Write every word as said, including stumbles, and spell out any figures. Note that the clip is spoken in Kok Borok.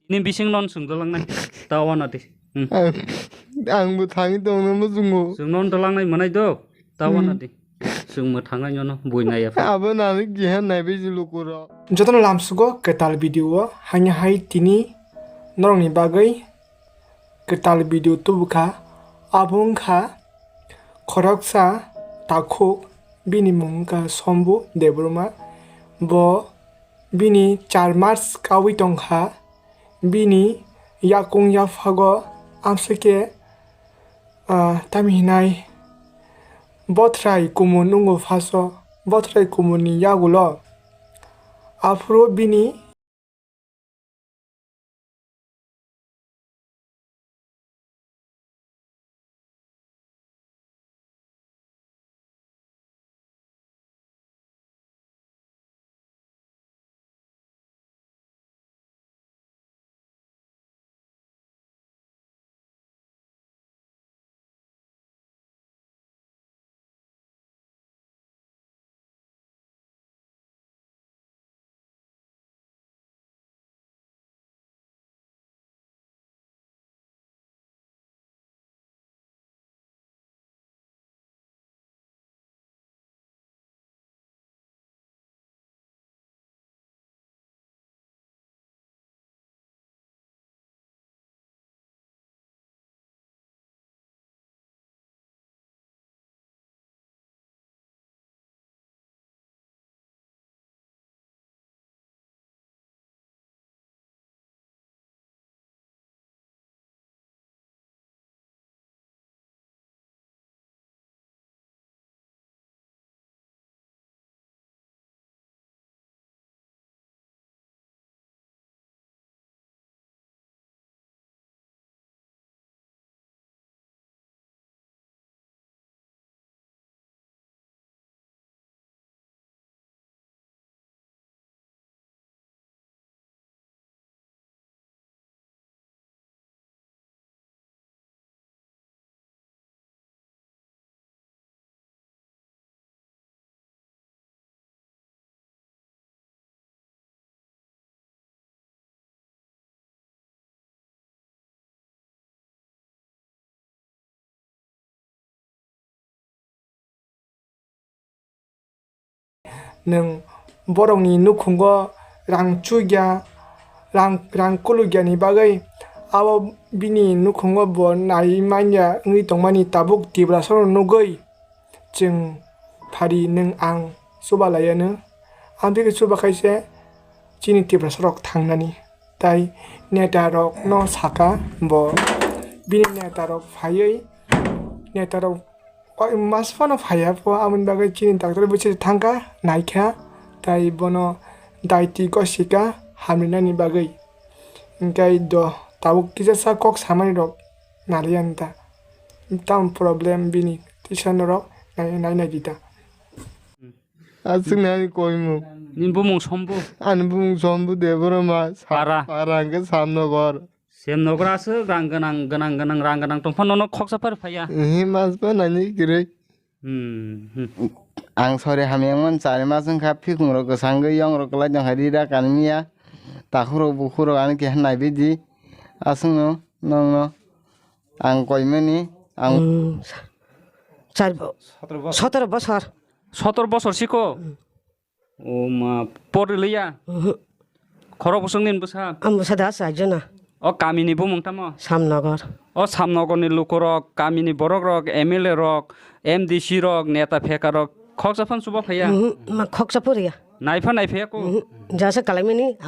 Ini bising non sung dolang nai. Ta wana di. Hmm. Ang, ang bo thangwi tongno muchungo. Sung non dolang nai manai do. Ta wana di. Sung mo thangai nyono bui nai ya. Abo nani gihan nai bisi lukuro. Jotono lamsugo kwtal video o hanya hai tini norokni bagwi kwtal video tubukha. Abo wngkha khoroksa takhuk, bini mung wngkha Sombu Debbarma. Bo bini char mas kawi tongkha. Bini yakung yaphago amsike, ah, tamo hinai bothrai kumun wngo phaso. Bothrai kumunni yagulo aphuru bini Nwng borokni nukhungo rang chugya, rang, rang kulugyani bagwi abo bini nukhungo bo naiwi manya wngwi tongmani tabuk Tiprasarokno nugwi chwng phari nwng ang chubalaianw. Ang bini chuba khaise chini Tiprasarok thangnani. Tai netarokno saka bo, bini netarok phaiwi netarok o mas phano phaiya pho, aboni bagwi chini doctor bwswk thangkha naikha, tai bono daiti gosikha hamrinani bagwi. Hinkhe do tabuk kisa sa kok samani rok nariya nta. Tam problem bini tisa norok nai, nai, nai dita. Aswk nai koimung. Nini bumung Sombu? Ani bumung Sombu Debbarma. Sa-, Para. Para hwnkhe Samnogor. Semnogor aswk rang gwnang, gwnang, gwnang, rang gwnang tongphano nono khoksa phar phaiya. Ehe, mas pa nani kwrwi. Hmm, hmm. Ang sori hamya wngmani chari mas wngkha, phikungrok kwchangwi yongrok kwlai tongkha, rira kanmiya, takhukrok bukhukrok ani keha naibaidi. Aswkno nokno ang koimani, ang Hmm, sa-, char bo-, sotoro bosor. Sotoro bosor. Sotoro bosor siko? Hmm. O ma, pori liya? Mhm. Khorok bwswk nini bwsa? Ang bwsa da sa jona. O kamini bumung tamo? Samnogor. O Samnogorni lukurok, kamini borokrok, M L A rok, M D C rok, neta phekarok, khoksa phano chuba phaiya? Mhm, ma khoksa phuriya. Naipha naiphaiya ko? Mhm, jasa kalaimani.